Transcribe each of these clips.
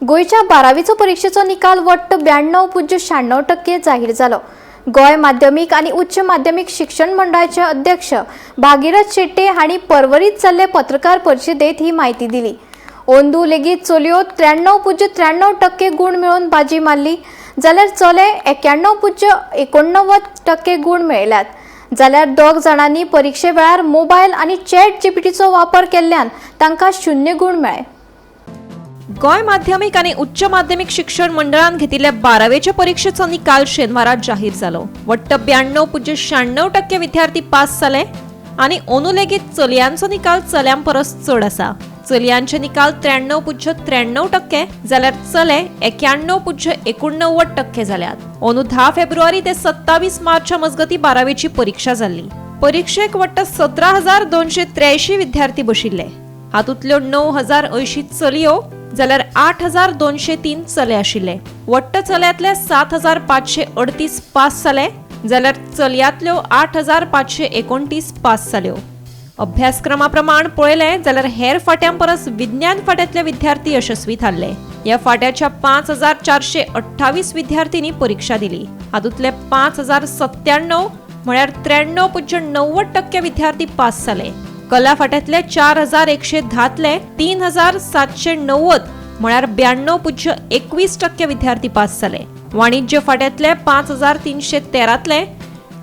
गोंयच्या बारावीचो परिक्षेचो निकाल वट्ट 92.96% जाहीर जालो. गोंय माध्यमीक आनी उच्च माध्यमीक शिक्षण मंडळाचे अध्यक्ष भागीरथ शेट्ये हांणी परवरीत जाल्ले पत्रकार परिशदेंत ही म्हायती दिली. अंदू लेगीत चलयो 93.93% गूण मेळोवन बाजी मारली, जाल्यार चले 91.89% गूण मेळयल्यात. जाल्यार दोग जाणांनी परिक्षे वेळार मोबायल आनी चॅट जीपीटीचो वापर केल्ल्यान तांकां 0 गूण मेळ्ळे. गोंय माध्यमीक आनी उच्च माध्यमीक शिक्षण मंडळान घेतिल्ल्या बारावेच्या परिक्षेचो निकाल शेनवारा जाहीर जालो. वट्ट 92.96% विद्यार्थी पास जाले आनी अंदू लेगीत चलयांचो निकाल चल्यां परस चड आसा. चलयांचे निकाल 93.93% जाल्यार चले 91.89% जाल्यात. अंदू 10 फेब्रुवारी ते 27 मार्चा मजगती बारावेची परीक्षा जाल्ली. परिक्षेक वट्ट 17,283 विद्यार्थी बशिल्ले. हातूंतल्यो 9080 चलयो जाल्यार 8203 चले आशिल्ले. वट्ट चल्यांतले 7538 पास जाले, जाल्यार चलयांतल्यो 8529 पास जाल्यो. अभ्यासक्रमा प्रमाण पळयलें जाल्यार हेर फाट्यां परस विज्ञान फाट्यांतले विद्यार्थी यशस्वी थारले. ह्या फाट्याच्या 5428 विद्यार्थ्यांनी परिक्षा दिली. हातूंतले 5097 म्हळ्यार 93.90% विद्यार्थी पास जाले. कला फाट्यांतले 4110तले 3790 म्हळ्यार 92.21% विद्यार्थी पास जाले. वाणिज्य फाट्यांतले 5313तले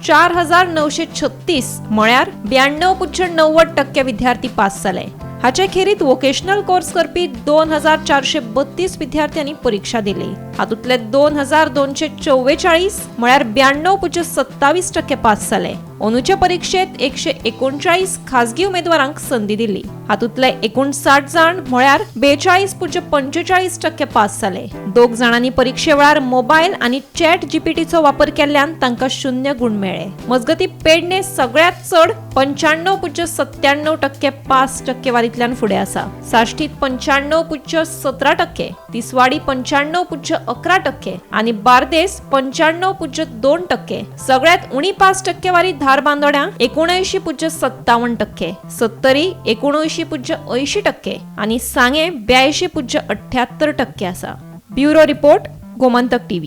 4936 म्हळ्यार 92.90% विद्यार्थी पास जाले. हाचे खेरीत वोकेशनल कोर्स करपी 2432 विद्यार्थ्यांनी परिक्षा दिली. हातूंतले 2244 म्हळ्यार 92.27% पास जाले. अंदूच्या परिक्षेत 139 खाजगी उमेदवारांक संदी दिली. हातूंतले 59 जाण म्हळ्यार 42.45% पास जाले. दोग जाणांनी परिक्षे वेळार मोबायल आनी चॅट जीपीटीचो वापर केल्ल्यान तांकां 0 गूण मेळ्ळे. मजगती, पेडणे सगळ्यात चड 95.97% पास टक्केवारीतल्यान फुडें आसा. साश्टीत 95.17%, तिसवाडी 95.11% आनी बार्देस 95.2%. सगळ्यात उणी पास टक्केवारी धारबांदोड्यां 79.57%, सत्तरी 79.80% आनी सांगे 82.78% आसा. Bureau report, Gomantak TV.